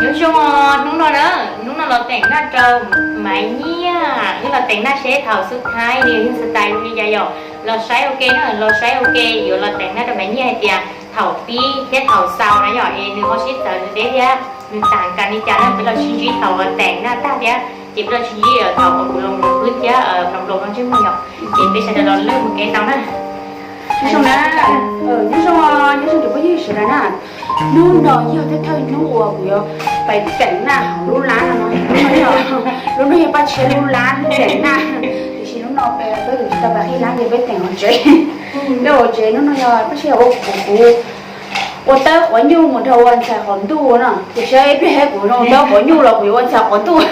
Nyob zoo os, hnub no na, hnub no los teem naj rau Maiv Nyiaj, wb los teem naj seb thaum xub thaib nws yeej xav tais zoo li cas yom. Los saib ua ke na, los saib ua ke, yuav los teem naj rau Maiv Nyiaj hais tias thaum pib thiab thaum xaus na yom, es nws ho sib txawv nws deb thiab nws tag kas li cas na, peb los sib ntsib thaum uas teem naj tag thiab, ces peb los sib ntsib thaum uas kuv los mus pwb thiab mloog nploos rau ntsej muag yom, ces peb sawv daws los lwm mus kev tau na. Nyob zoo na, nyob zoo, nyob zoo cov phooj ywg sawv daws na. Hnub no yog thawj thawj hnub uas kuv yuav pais teem naj hauv lub lab no. Hnub no yog, hnub no yog Paj Tshiab lub lab teem naj, tiam sis hnub no peb, peb tsis tau pais qhib lab ces peb teem hauv tsev. Peb hauv tsev, hnub no yog Paj Tshiab ua kuv, kuv ua tawb quav nyuj mus nrog ua ntxhais quav ntuj no, ces saib ib pliag kuv zoo tawb quav nyuj los kuv yuav ua ntxhais quav ntuj.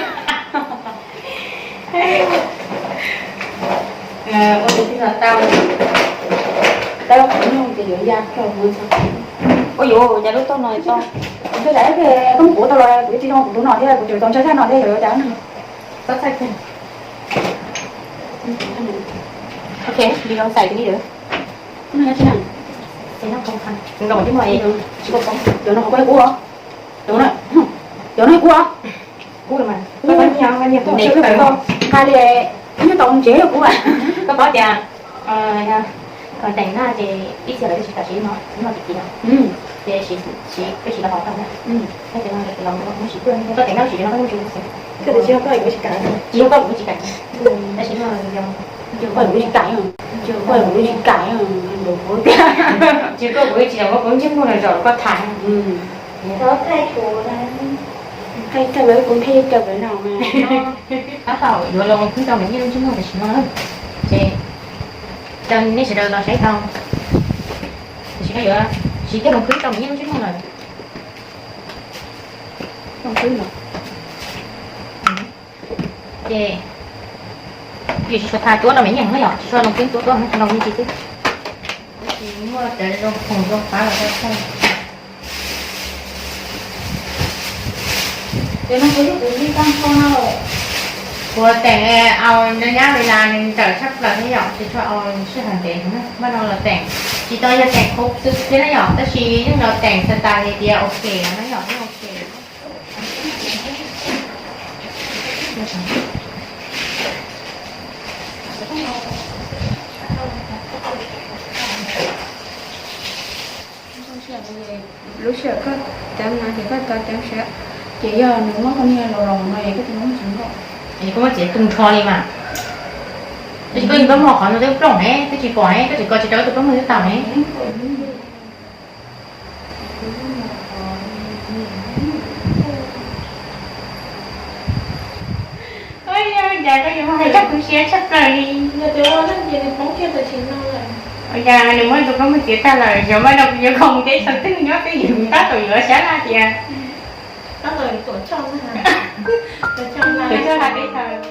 Ua tus tij los tau, tawb quav nyuj ces yuav ya rau ua ntxhais quav ntuj. Ua yuav cas lub toj no tau. Kuv twb lam ib pliag koj muab kuv tau los kuv yuav tsis zoo kuv tus no thiab, kuv tseem tau ntshai zaj no thiab, yuav ua cas na. Txhob txhawj kiag. Ok, li no xais li ntawd. Cov no kuv kuv os. Cov no kuv os. Kuv nqa li, nyob tau ntsev kuv. Koj paub tias teem naj ces ib txhia lawv twb siv tam sim no, hnub no tsis siv no, ces siv, siv peb siv los hov tau na. Koj teem naj siv no koj tsis, koj kuv tsis kam, tsis yog koj kuv tsis kam, tab sis no yog koj kuv tsis kam, koj kuv tsis kam, tsis koj kuv tsis kam, kuv ntsej muag los zaum koj tham. Tab tom yuav los mus khwb tau Maiv Nyiaj lub ntsej muag tam sim no na, ces rau nej sawv daws los saib tau, tam sim no yuav siv kiag los khwb tau Maiv Nyiaj lub ntsej muag lawm. Ces yus tsis tshua tha tuab rau Maiv Nyiaj na yom, tsis tshua los khwb tuab tuab, tshua los me ntsis xwb. Tab sis muaj cov zoo khoom zoo qab los rau txhawj. Ces no kuv yog kuv li tag nrho no. Kuv teem au nyab nyab li las nws nrawm tshaj plaws thiab yom, ces tsuas au sij hawm ntev na, muab no los teem. Tsis tau yog teem khuv xwb thiab na yom, tab sis yeej los teem xav tas hais tias ok no na yom, yeej ok. Lub sij hawm koj ceev no ces koj tau ceev siab, ces yog nws muab koj niag los los no es koj tsis muab tsis nkaum. Es koj muab txiav tu nrho li mas. Tab sis koj yeej plooj muag qhov no twb plooj ne, twb tsis pom ne, koj tseem kos tsis rau tus plooj muag twb tau ne. Ua cas koj yuav muab hais txog tu siab tshaj plaws li? Ua cas nws muab tus plooj muag txiav tag lawm, yog muaj no kuv yuav khoom teb chaws twg nyob twj ywm, tab tom yuav xyab laj tias tuam tshoj hla teb chaws.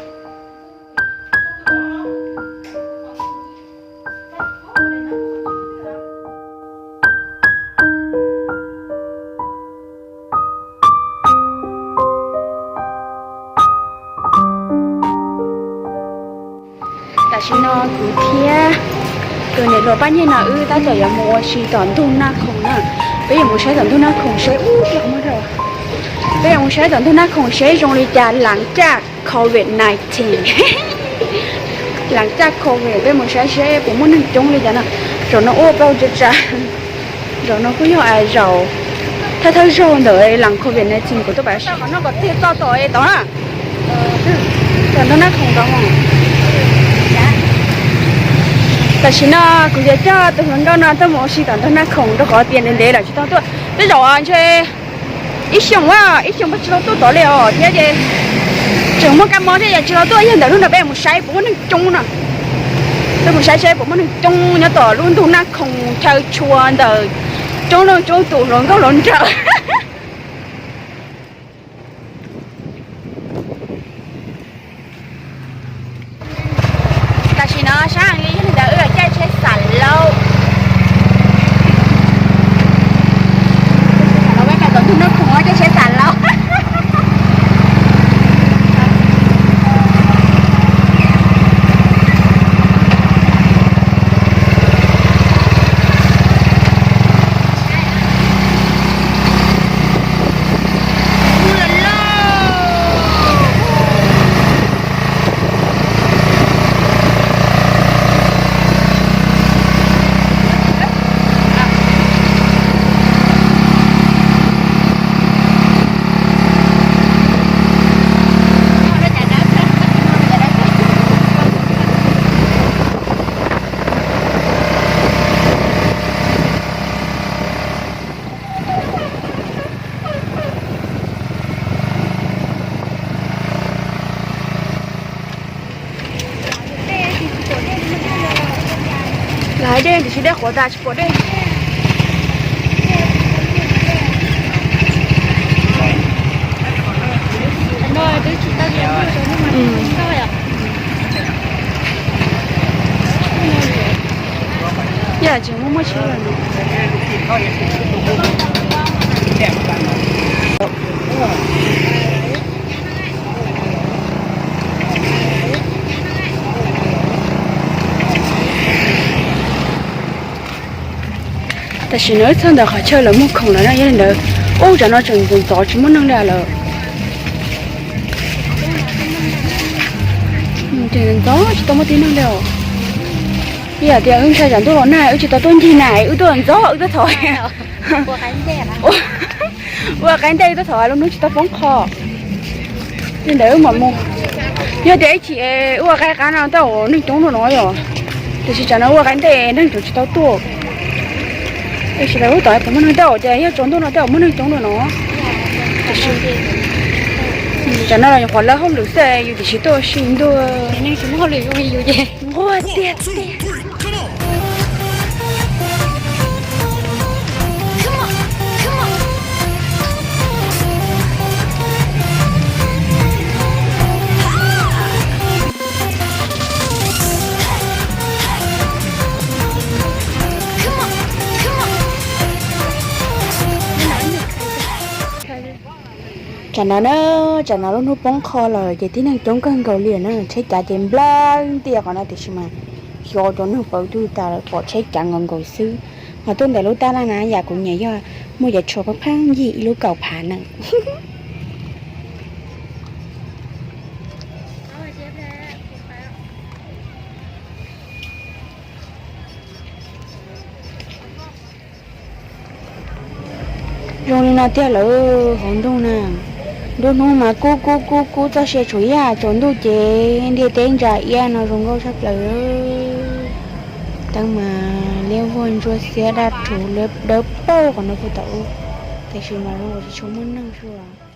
Tam sim no kuv thiab tus niam hluas Paj Nyiaj no wb tab tom yuav mus ua si tom ntug Naj Khoom na. Peb yuav mus saib tom ntug Naj Khoom seb ub, peb yuav mus saib tom ntug Naj Khoom seb zoo li cas laj caj covid nineteen. Laj caj covid peb mus saib seb puas muaj neeg coob li cas no. Zaum no ua pau tsa tsa. Zaum no kuj yog zaum thawj thawj zaug ntawm laj covid nineteen kuv tuaj pab saib qhov no kom tig txog tom es tod na. Tom ntug Naj Khoom tod. Tam sim no kuv yuav coj tus hluas nkauj no tuaj mus ua si tom ntug Naj Khoom rau qhov tias ntev ntev lawm tsis tau tuaj. Tej zaum ntshe ib xyoos, ib xyoos peb tsis tau tuaj tod li os thiab ces tseem muaj kab mob thiab yog tsis tau tuaj. Yog ntawm hnub no peb mus saib puas muaj neeg coob no. Peb mus saib seb puas muaj neeg coob nyob tom lub ntug Naj Khoom chaw tshua ntawm coob leej coob tus hluas nkauj hluas nraug. Tam sim no sab heev li, yog li ntawd wb caij tsheb xam laub. Peb mus tom ntug Naj Khoom caij tsheb xam laub. Tiam sis dej qhuav tas tsis pom dej. Yog tsis muaj muaj tsheb lawm no. Tam sim no wb txog ntawm qhov chaw lawv muag khoom lawm na, yog li ntawd, ub, tsam no tseem ntxov ntxov tsis muaj neeg li lawm. Ntxov tsis tau muaj tib neeg li os. Yog tias wb ntshai tsam ntuj los nag wb tsis tau tuaj ncig na, wb tuaj ntxov wb tuaj thaum ua qaib ntej wb tuaj thaum lub hnub tsis tau poob qho. Li ntawd wb mam mus. Yog tias ib chim ua qaib qab no tej zaum neeg coob dua no yom. Tiam sis tsam no ua qaib ntej neeg tseem tsis tau tuaj. Tiam sis lawv ub tom puas muaj neeg, tej zaum tias yog tsaus ntuj no tej zaum muaj neeg coob dua no. Tiam sis tsam no los nyuam qhuav lawb hauj lwm xwb, yus tiam sis tuaj ua si ntuj. Nquag tiag tiag. Tsam no na, tsam no lub hnub poob qho lawm ces tib neeg coob kawg nkaus li na, tsheb cav ces nplawg ntiaj qhov no tiam sis mas xyov cov neeg pawv twg tas lawm, pom tsheb cav nkaus nkaus xwb. Ho tuaj ntawm lub tab laj na yam kuv nyiam yog muaj cov tsho pheej pheej yig ib lub kaum phav na. Zoo li no tiag lawm hauv ntuj na. Nruab hnub mas kub kub kub kub txoj sia tshuav ib yam, tsaus ntuj ces ntiaj teb ntsa iab no zoo nkauj tshaj plaws. Teeb mas liab vog ntsuab xiab daj rhuv dawb paug qhov no puag tom ub, tiam sis mas zoo nkaus tsis tshua muaj neeg xwb.